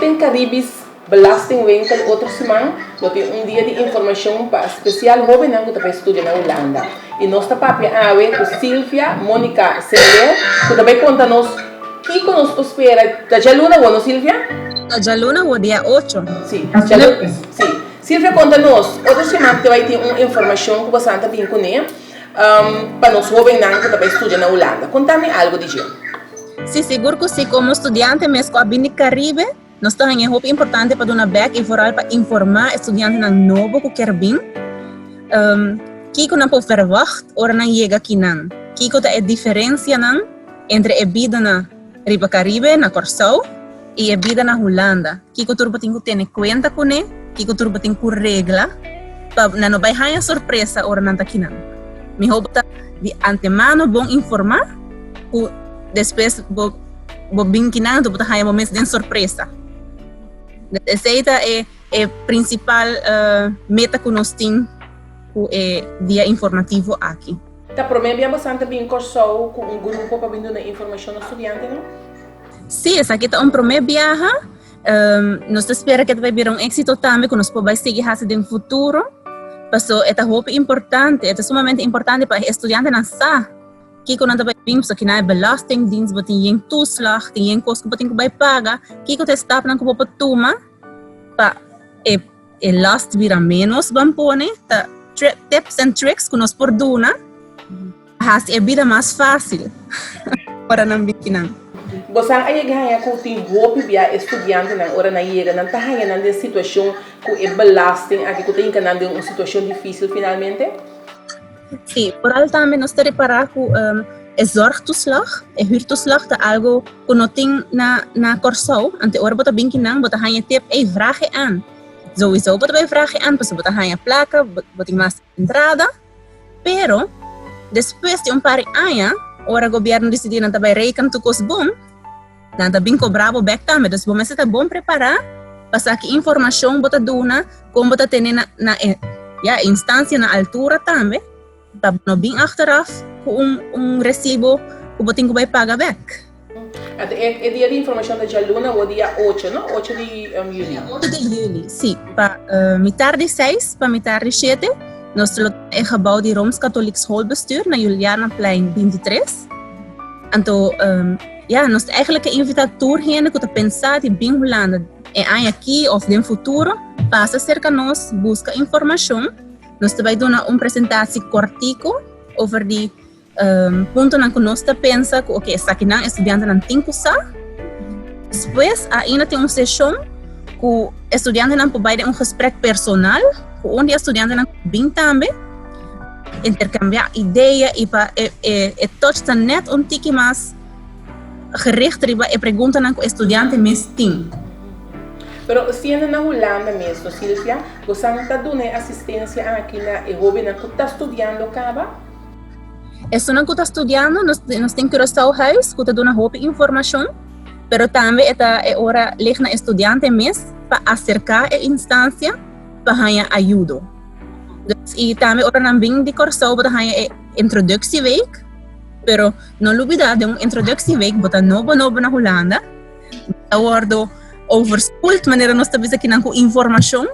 Stichting Caribisch Belastingwinkel otro siman lo tin un dia di informacion pa special hobennan cu ta bay studia na Hulanda. Y nos ta papia awe cu Silvia Monica Sevier cu ta bay conta nos kico nos por spera. Ta djaluna awo no, Silvia? Ta djaluna awo dia ocho. Si, djaluna. Si. Silvia conta nos, otro siman te bay tin un informacion cu bosan ta bin cune pa nos hobennan cu ta bay studia na Hulanda. Conta mi algo di dje. Si, sigur cu si. Como studiante mes cu a bin di Caribe, Nos ta haña hopi importante pa duna bek i vooral pa informá e studiantenan nobo ku kier bin kiko nan por verwagt ora nan yega akinan. Kiko ta e diferensianan entre e bida na riba Karibe, na Kòrsou, i e bida na Hulanda. Kiko tur bo tin ku tene kuenta kuné, kiko tur bo tin ku regla pa nan no bai haña sorpresa ora nan ta akinan. Mihó bo ta di antemano bon informá ku despues bo. Bo bin kinan anto bo ta haña bo mes den sorpresa. Esei ta e e principal meta ku nos tin ku e dia informativo aki. Ta promé bia bosan ta bin Kòrsou ku un grupo pa bin duna informashon na studiantenan? Sí, esaki ta un promé biaha. Nos ta spera ku e ta bai bira un éksito tambe ku nos por bai sigui hasi den futuro. Paso e ta hopi importante, e ta sumamente importante pa e studiantenan sa Kiko nan ta bai bin? Pasobra kinan e belastingdienst, bo tin yen toeslag, tin yen kos ku bo tin ku bai paga. Kiko ta e stapnan ku bo por tuma pa e e last bira ménos ban pone? Ta tips and tricks ku nos por duna pa hasi e bida mas fásil ora nan bin kinan. Bosan a yega haña ku tin hopi bia e studiantenan ora nan yega nan ta haña nan den situashon ku e belasting aki ku ta hinka nan den un situashon difísil finalmente? Sí, vooral tambe nos ta repará ku e zorgtoeslag, e huurtoeslag ta algo ku no tin na na Kòrsou. Ante ora bo ta bin kinan bo ta haña tip, ey vraag e aan. Sowieso bo ta bai vraag e aan pasobra bo ta haña plaka, bo tin mas entrada. Pero despues di un par di aña, ora gobièrnu disidí nan ta bai reken tur kos bon, Nan ta bin kobra bo bek tambe, dus bo mester ta bon prepará pa sa ki informashon bo ta duna, kon bo ta tene na na e ya e instansia na altura tambe, pa bo no bin achteraf ku un un resibo ku bo tin ku bai paga bek. Anto e e dia di informashon ta djaluna o dia ocho, no? Ocho di yüli. Ocho di yüli, si. Pa mitar di seis pa mitar di shete nos lo ta e gebou di Rooms-Katholiek Schoolbestuur na Julianaplein 23. Anto Ya, nos ta eigenlijk a invita tur hende ku ta pensa di bin Hulanda e aña aki of den futuro, pasa serka nos, buska informashon. Nos ta bai duna un presentatie kortiku over di puntonan ku nos ta pensa ku oke esakinan e studiantenan tin ku sa. Despues ainda tin un seshon ku e studiantenan por bai den un gesprek personal ku un di e studiantenan ku bin tambe. Intercambia idea y pa e, e, e touch ta net un tiki mas gericht riba e preguntanan ku e studiante mes tin. Pero siendo na Hulanda mes, no Silvia, bosan ta duna e asistencia aki na e hobennan ku ta studiando kaba? Esunnan ku ta studiando, nos, nos tin Curaçao Huis ku ta duna hopi informashon, pero tambe e ta e ora lig na e studiante mes pa aserká e instansia pa haña ayudo. Dus, i tambe ora nan bin di Kòrsou bo ta haña e introductieweek, pero no lubida den un introductieweek bo ta nobo nobo na Hulanda, bo ta wòrdu overspoeld manera nos ta bisa kinan ku informashon,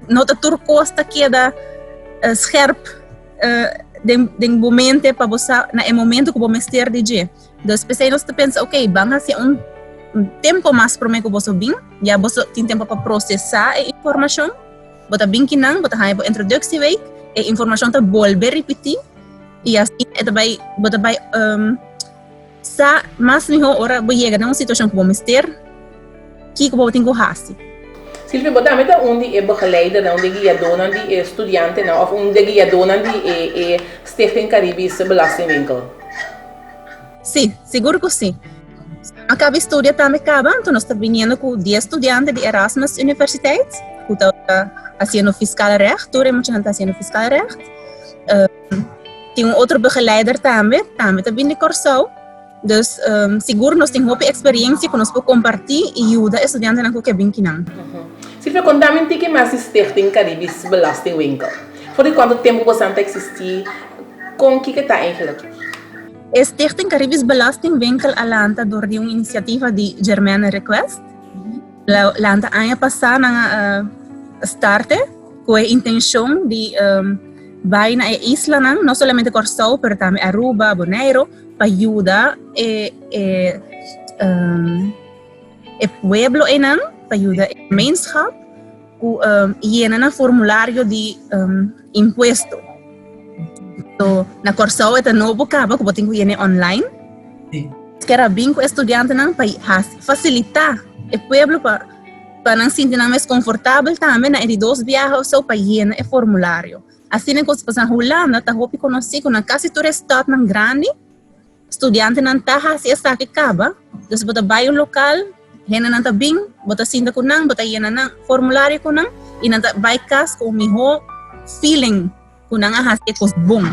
no ta tur kos ta keda scherp den den bo mente pa bo sa na e momento ku bo mester di dje. Dus p'esei nos ta pensa ok ban hasi un tempo mas promé ku boso bin, ya boso tin tempo pa prosesá e informashon. Bo ta bin kinan, bo ta haña bo introductieweek, e informashon ta bolbe ripití i asina e ta bai, bo ta bai sa mas mihó ora bo yega den un situashon ku bo mester kiko bo tin ku hasi. Silvia, bo tambe ta un di e begeleidernan, un di e guiadónan di e studiantenan òf un di e guiadónan di e e Stichting Caribisch Belastingwinkel? Sí, sigur ku sí. A kaba studia tambe kaba, anto nos ta biniendo ku dies studiante di Erasmus Universiteit, ku ta hasiendo fiscaal recht, tur e muchanan ta hasiendo fiscaal recht. Tin un otro begeleider tambe, tambe ta bini di Kòrsou. Dus sigur nos tin hopi eksperiencia ku nos por kompartí i yuda e studiantenan ku ke bin kinan. Silvia, konta mi un tiki mas di Stichting Caribisch Belastingwinkel. For di kuantu tempu bosan ta eksistí? Kon kiko ta eigenlijk? E Stichting Caribisch Belastingwinkel a lanta dor di un inisiativa di Germaine Request. Lanta aña pasá nan a start ku e intenshon di bai na e islanan, no solamente Kòrsou pero tambe Aruba, Boneiru, pa yuda e e pueblo einan, pa yuda e gemeenschap ku yena nan formulario di impuesto. So, na Kòrsou e ta nobo kaba ku bo tin ku yena e online. Kier a bin ku e studiantenan pa hasi fasilitá e pueblo pa pa nan sinti nan mes konfortabel tambe na e di dos biaha òf so pa yena e formulario. Asina kos pasa na Hulanda ta hopi konosí ku na kasi tur e stadnan grandi studiantenan ta hasi esaki kaba. Dus bo ta bai un lokal, hendenan ta bin, bo ta sinta ku nan, bo ta yena nan formulario ku nan i nan ta bai kas ku un mihó feeling ku nan a hasi e kos bon.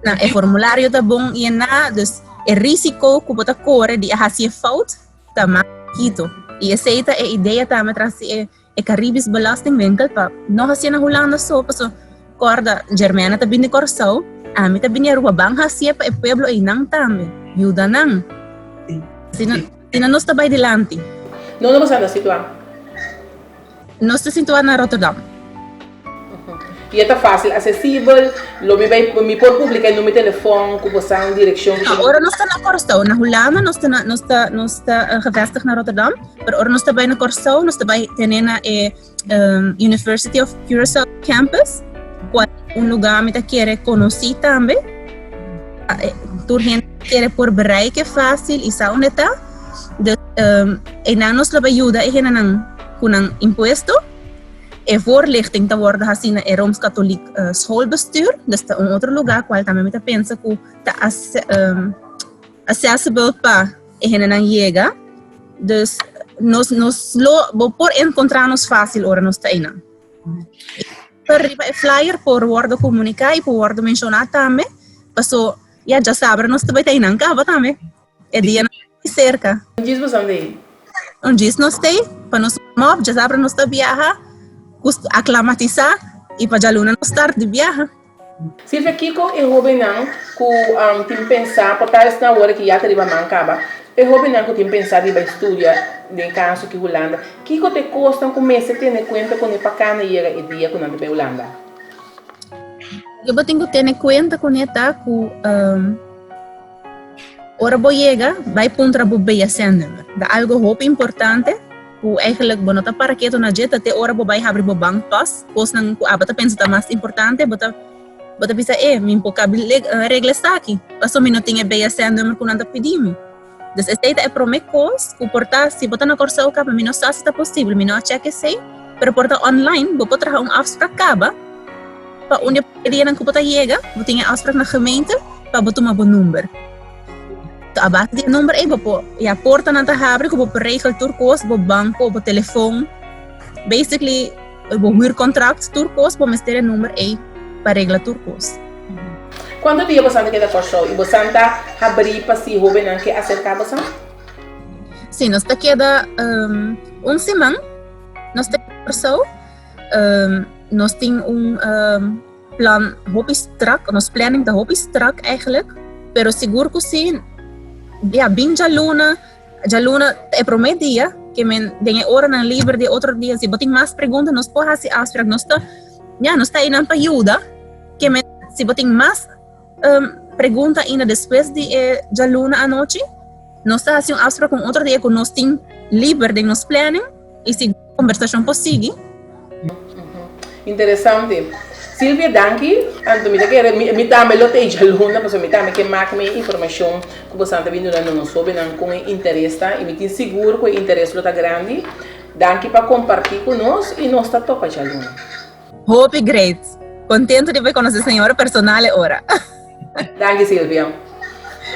Na e formulario ta bon yená, dus e risiko ku bo ta kore di a hasi e fout ta mas chikito. I esei ta e idea tambe tras di e e Caribisch Belastingwinkel pa no hasié na Hulanda so, paso kòrda Germena ta bini di Kòrsou, ami ta bini Aruba, ban hasié pa e pueblo einan tambe, yuda nan. Asina asina nos ta bai dilanti. Nonde bo sa ta situá? Nos ta situá na Rotterdam. I e ta fásil asesibel? Lo mi bai, mi por publiká e numero di telefòn ku bo sa un direkshon ku. Ora nos ta na Kòrsou, na Hulanda nos ta na nos ta nos ta gevestigd na Rotterdam, pero ora nos ta bai na Kòrsou nos ta bai tene na e University of Curaçao campus, kual un lugá mi ta kere konosí tambe. Tur hende kere por bereike fásil i sa unda ta. Dus einan nos lo bai yuda e hendenan ku nan impuesto. E voorlichting ta wordo hasi na e Rooms-Katholiek Schoolbestuur, dus ta un otro lugar cual tambe mi ta pensa cu ta accessible pa e hendenan yega. Dus nos nos lo bo por encontra nos facil ora nos ta einan. Pero riba e flyer por wordo comunica y por wordo menciona tambe, paso ya djasabra nos ta bay ta einan caba tambe. E dia no ta serka. Un djis bo san dei. Un djis nos tei pa nos warm up, djasabra nos ta biaha, kus aklamatisa i pa djaluna nos start di biaha. Silvia, kiko e hobennan ku tin pensa, por ta esnan awor ki ya ta riba man kaba, e hobennan ku tin pensa di bai studia den kaso ki Hulanda, kiko ta e kosnan ku mester tene kuenta kuné pa kanda yega e dia ku nan ta bai Hulanda? Loke bo tin ku tene kuenta kuné ta ku. Ora bo yega, bai puntra bo BSN-nummer. Ta algo hopi importante ku eigenlijk bo no ta para ketu na dje, ta te ora bo bai habri bo bankpas, kosnan ku abo ta pensa ta mas importante, bo ta bo ta bisa e, mi por kabi regla esaki, pasobra mi no tin e BSN-nummer ku nan ta pidi mi. Dus esei ta e promé kos ku por ta, si bo ta na Kòrsou kaba, mi no sa si ta posibel, mi no a chèk esei, pero por ta online, bo por traha un afsprak kaba, Pa un di e dianan ku bo ta yega, bo tin e afsprak na gemeente pa bo tuma bo number. A base di e number ei bo por, ya, portanan ta habri ku bo por regel tur kos, bo banko, bo telefon, basically bo huurcontract, tur kos bo mester e number ei pa regla tur kos. Kuantu dia bosan ta keda Kòrsou i bosan ta habrí pa si hóbennan ke aserká bosan? Sí, nos ta keda un siman nos ta keda Kòrsou. Nos tin un plan hopi strak, nos planning ta hopi strak eigenlijk, pero sigur ku si, ya bin djaluna, djaluna ta e prome dia, ke men den e oranan liber di e otro dia, si bo tin mas pregunta nos por hasi afsprak, nos ta, ya, nos ta einan pa yuda, ke men si bo tin mas pregunta ainda despues di e djaluna anochi, nos ta hasi un afsprak un otro dia ku nos tin liber den nos planning, i si. Kombersashon por sigui. Interesante. Silvia danki. Anto mi ta kere mi tambe lo ta e djaluna pasobra mi tambe ke mak mi e informashon ku bosan ta bin duna na nos hobennan kon e interes ta i mi tin sigur ku e interes lo ta grandi. Danki pa komparti ku nos i nos ta topa djaluna. Hopi great. Contento di por conoce señora personal e ora. Danki Silvia.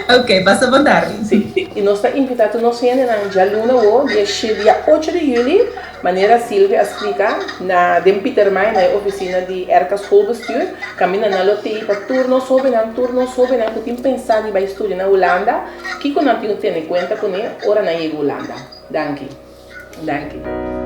Ok, pasa bon tardi. Sí, i nos ta invitá tur nos hendenan djaluna awo, dia shi, dia ocho di juli, manera Silvia a splika, na den Pietermaai, na e ofisina di RK Schoolbestuur, kaminda nan lo tei pa tur nos hobennan, tur nos hobennan ku tin pensá di bai studia na Hulanda, kiko nan tin ku tene kuenta kuné ora nan yega Hulanda. Danki. Danki.